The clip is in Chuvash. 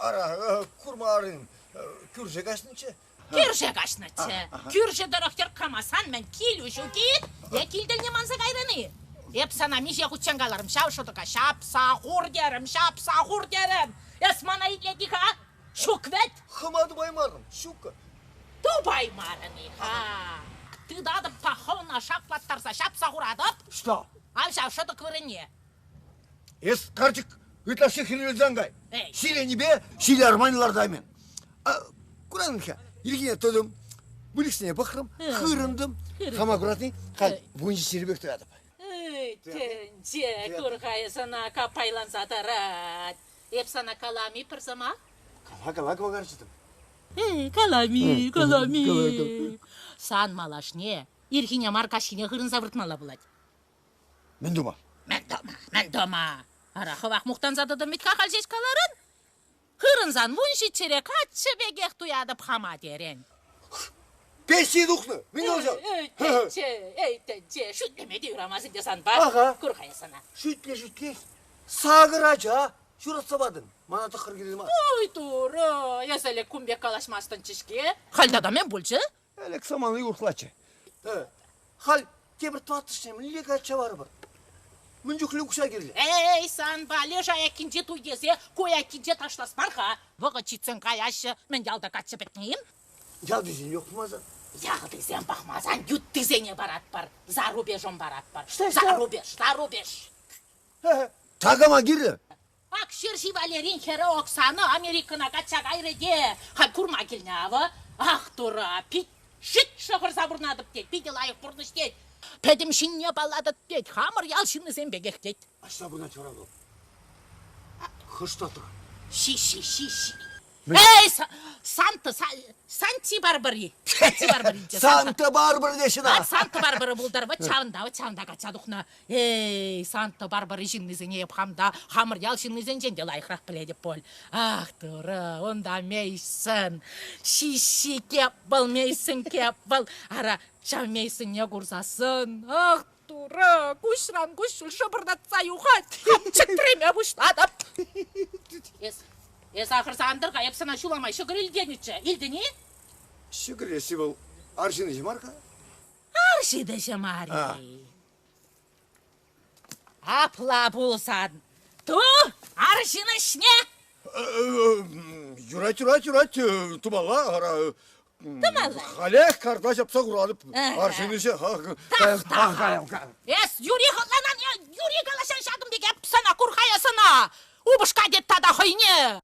Ара, курмарӑн, кӳрше каҫнӑччӗ. Кӳрше каҫнӑччӗ. Кӳршӗ тӑрӑх тӗрккамасан мӗн килӳ ҫук-и? Е кил тӗлне манса кайрӑн-и? Эп сана миҫе хутчен каларӑм, ҫав шӑтӑка ҫапса хур терӗм, ҫапса хур терӗм. Эс мана итлет-и-ха? Ҫук вӗт! Хӑма тупаймарӑм, ҫуккӑ. Тупаймарӑн-и-ха? Тытатӑп та хӑвна шаплаттарса ҫапса хуратӑп. Что? Ав ҫав шӑтӑк вырӑнне. Эс, карчӑк, ытлашши хӗрелсе ан кай. Эй. Ҫиленипе ҫил арман лартаймӑн. Куран-ха, ирхине тӑтӑм, выльӑхсене пӑхрӑм, хырӑнтӑм. Хама куратни, халь вунҫиччӗрепех тӑратӑп. Эй, тӗнче, кур-ха эс ӑна каппайланса тӑрать. Эп сана калам-и пӗр сӑмах? Кала, кала, кӑвакарчӑтӑм. Эй, калам-и, калам-и. Сан малашне ирхине мар каҫхине хырӑнса выртмалла пулать. Мӗн тума? Мӗн тума, мӗн тума? Ара, хӑвах мухтанса тӑтӑм вӗт-ха халь ҫеҫ каларӑн. Хырӑнсан вунҫиччӗре каччӑ пекех туятӑп хама терӗн. Пенсие тухнӑ! Мӗн калаҫан? Эй, тӗнче, эй, тӗнче, шӳтлеме те юрамасть ӗнтӗ санпа. Аха. Кур-ха эс ӑна. Шӳтле-шӳтлех. Сакӑр ача ҫуратса патӑн. Мана тӑххӑр кирлӗ мар. Ой, турӑ, эс ӗлӗк кун пек калаҫмастӑнччӗ-ҫке. Халь тата мӗн пулчӗ? Ӗлӗк самани урӑхлаччӗ. Халь тепӗр тӑваттӑшне мӗнле качча парӑпӑр? Мӗн чухлӗ укҫа кирлӗ? Эй, санпа леш аяккинче туй тесе ку аяккинче ташлас мар-ха. Вӑхӑт ҫитсен каяҫҫӗ. Мӗн ялта каччӑ пӗтнӗ-им? Ялтисем юк пулмасан? Ялтисем пӑхмасан юттисене паратпӑр. За рубежом паратпӑр. Что, За рубеж, за рубеж. Такама кирлӗ. Ак Ҫерҫи Валерин хӗрӗ Оксана Америкӑна качча кайрӗ те халь курма килнӗ авӑ. Ах, тура, пит шит шӑхӑрса пурӑнатӑп тет, питӗ лайӑх пурнӑҫ тет. Пӗтӗм ҫынне паллатӑп тет, хамӑр ял ҫыннисем пекех тет. Ӑҫта пурӑнать вара вӑл? Хӑш штатра? Ши-ши-ши-ши. Эй, Санта, Санти Барбари. Санти Барбари. Санта Барбара теҫҫӗ ӑна. Санта Барбара пултӑр. Вӑт ҫавӑнта, вӑт ҫавӑнта качча тухнӑ. Эй, Санта Барбара ҫыннисене эп хам та хамӑр ял ҫыннисенчен те лайӑхрах пӗлетӗп пуль. Ах, турӑ, унта Мейсон. Ҫиҫҫи кеп вӑл, Мейсон кеп вӑл. Ара, ҫав Мейсонне курсассӑн, ах, турӑ, куҫран куҫҫуль шӑпӑртатса юхать. Хам чӗтреме пуҫлатӑп. Эс, эс ахӑрса ан тӑр-ха, эп сана ҫула май ҫӑкӑр илтенӗччӗ. Илтӗн-и? Ҫӑкӑр илесси вӑл арҫын ӗҫӗ мар-ха. Арҫын ӗҫӗ мар-и? Апла пулсан, ту арҫын ӗҫне! Юрать, юрать, юрать, тумалла, ара. Тумалла. Халех карта ҫапса хуратӑп. Арҫын ӗҫӗ. Эс юри хӑтланан, юри калаҫан ҫакӑн пек эп сана кур-ха эс ӑна. Упӑшка тет тата хӑйне.